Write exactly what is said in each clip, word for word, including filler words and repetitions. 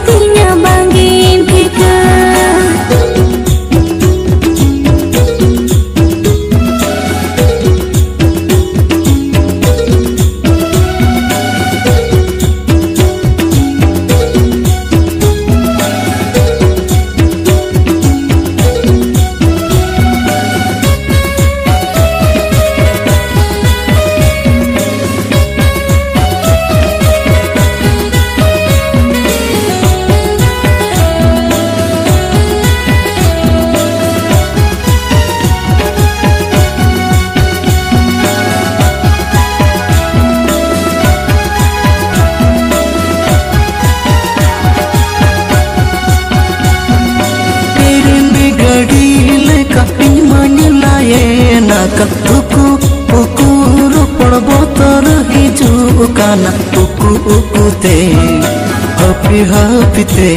ᱛᱤᱧᱟ ᱵᱟᱝᱜᱤᱧ ᱴᱷᱤᱠᱟᱹ᱾ ᱴᱨᱮᱱ ᱜᱟᱹᱰᱤ ᱞᱮᱠᱟ ᱤᱧ ᱢᱟᱧ ᱞᱟᱭᱮᱱᱟ ᱠᱟᱛᱷᱟ ᱠᱚ ᱩᱠᱩ ᱨᱚᱯᱚᱲ ᱵᱚᱛᱚᱨ ᱦᱤᱡᱩᱜ ᱠᱟᱱᱟ ᱩᱠᱩ ᱩᱠᱩ ᱛᱮ, ᱦᱟᱹᱯᱤ ᱦᱟᱹᱯᱤ ᱛᱮ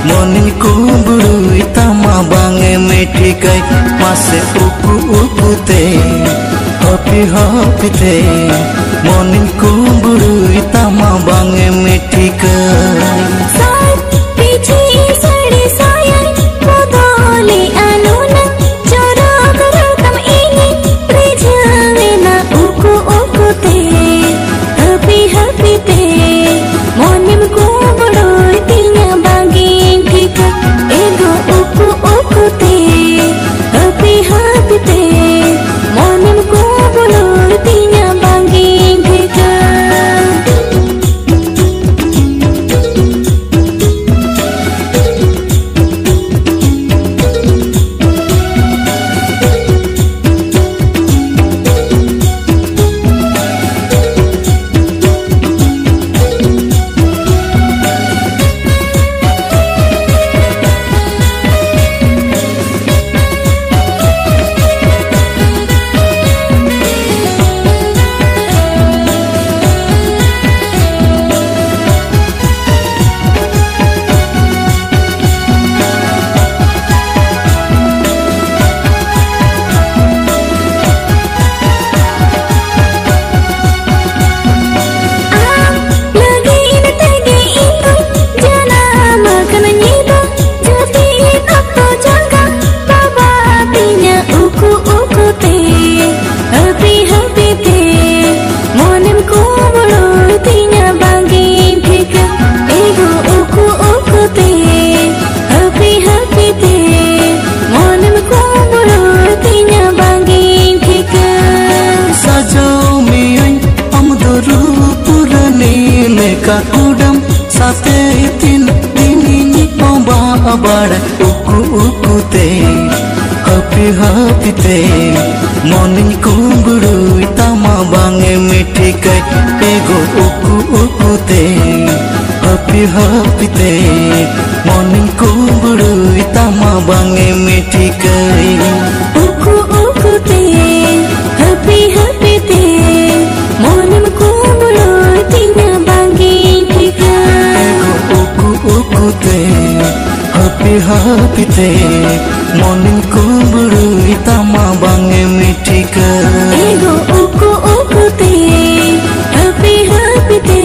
ᱢᱚᱱᱤᱧ ᱠᱩᱢᱵᱽᱲᱩᱭ ᱛᱟᱢᱟ ᱵᱟᱝ ᱮᱢ ᱴᱷᱤᱠᱟᱹᱭ, ᱢᱟᱥᱮ ᱩᱠᱩ ᱩᱠᱩ ᱛᱮ, ᱦᱟᱹᱯᱤ ᱦᱟᱹᱯᱤ ᱛᱮ ᱢᱚᱱᱤᱧ ᱠᱩᱢᱵᱽᱲᱩᱭ ᱛᱟᱢᱟ ᱵᱟᱝ ᱮᱢ ᱴᱷᱤᱠᱟᱹᱭ᱾ ᱥᱟᱭ ᱯᱤᱪᱷᱤ ᱥᱟᱹᱲᱤ ᱥᱟᱭᱟᱭ ᱵᱚᱫᱚᱞᱮᱜᱼᱟ ᱱᱩᱱᱟᱹᱜ ᱪᱚᱨᱚᱠ ᱨᱚᱲ ᱛᱟᱢ ᱤᱧᱤᱧ ᱨᱤᱡᱷᱟᱹᱣᱮᱱᱟ ᱩᱠᱩ ᱩᱠᱩ ᱛᱮ, ᱦᱟᱹᱯᱤ ᱦᱟᱹᱯᱤ ᱛᱮ ᱢᱚᱱᱮᱢ ᱠᱩᱢᱵᱽᱲᱩᱭ ᱛᱤᱧᱟ ᱵᱟᱝᱜᱤᱧ ᱴᱷᱤᱠᱟᱹ, ᱮᱜᱳ ᱩᱠᱩ ᱩᱠᱩ ᱛᱮ, ᱦᱟᱹᱯᱤ ᱦᱟᱹᱯᱤ ᱛᱮ ᱢᱚᱱᱮᱢ ᱠᱩᱢᱵᱽᱲᱩᱭ ᱛᱤᱧᱟ ᱵᱟᱝᱜᱤᱧ ᱴᱷᱤᱠᱟᱹ᱾ ᱛᱤᱱ ᱫᱤᱱᱤᱧ ᱵᱟᱵᱟᱲ ᱩᱠᱩ ᱩᱠᱩ ᱛᱮ, ᱦᱟᱹᱯᱤ ᱦᱟᱹᱯᱤ ᱛᱮ ᱢᱚᱱᱤᱧ ᱠᱩᱢᱵᱲᱩᱭ ᱛᱟᱢᱟ ᱵᱟᱝ ᱮ ᱢᱤᱴᱷᱤᱠᱟᱹᱭ᱾ ᱮᱜᱳ ᱩᱠᱩ ᱩᱠᱩ ᱛᱮ, ᱦᱟᱹᱯᱤ ᱦᱟᱹᱯᱤ ᱛᱮ ᱢᱚᱱᱤᱧ ᱠᱩᱢᱵᱲᱩᱭ ᱛᱟᱢᱟ ᱵᱟᱝ ᱮ ᱢᱤᱴᱷᱤᱠᱟᱹᱭ᱾ ᱩᱠᱩ ᱩᱠᱩ ᱛᱮ, ᱦᱟᱹᱯᱤ ᱦᱟᱹᱯᱤ ᱛᱮ ᱢᱚᱱᱮᱢ ᱠᱩᱢᱵᱲᱩᱭ ᱛᱤᱧᱟ ᱵᱟᱝ ᱜᱤᱧ ᱴᱷᱤᱠᱟᱹᱭ᱾ ᱩᱠᱩ ᱩᱠᱩ ᱛᱮ, ᱦᱟᱹᱯᱤ ᱦᱟᱹᱯᱤ ᱛᱮ ᱢᱚᱱᱤᱧ ᱠᱩᱢᱵᱲᱩᱭ ᱛᱟᱢᱟ ᱵᱟᱝ ᱮ ᱢᱤᱴᱷᱤᱠᱟᱹᱭ᱾ ᱮᱜᱳ ᱩᱠᱩ ᱩᱠᱩ ᱛᱮ, ᱦᱟᱹᱯᱤ ᱦᱟᱹᱯᱤ ᱛᱮ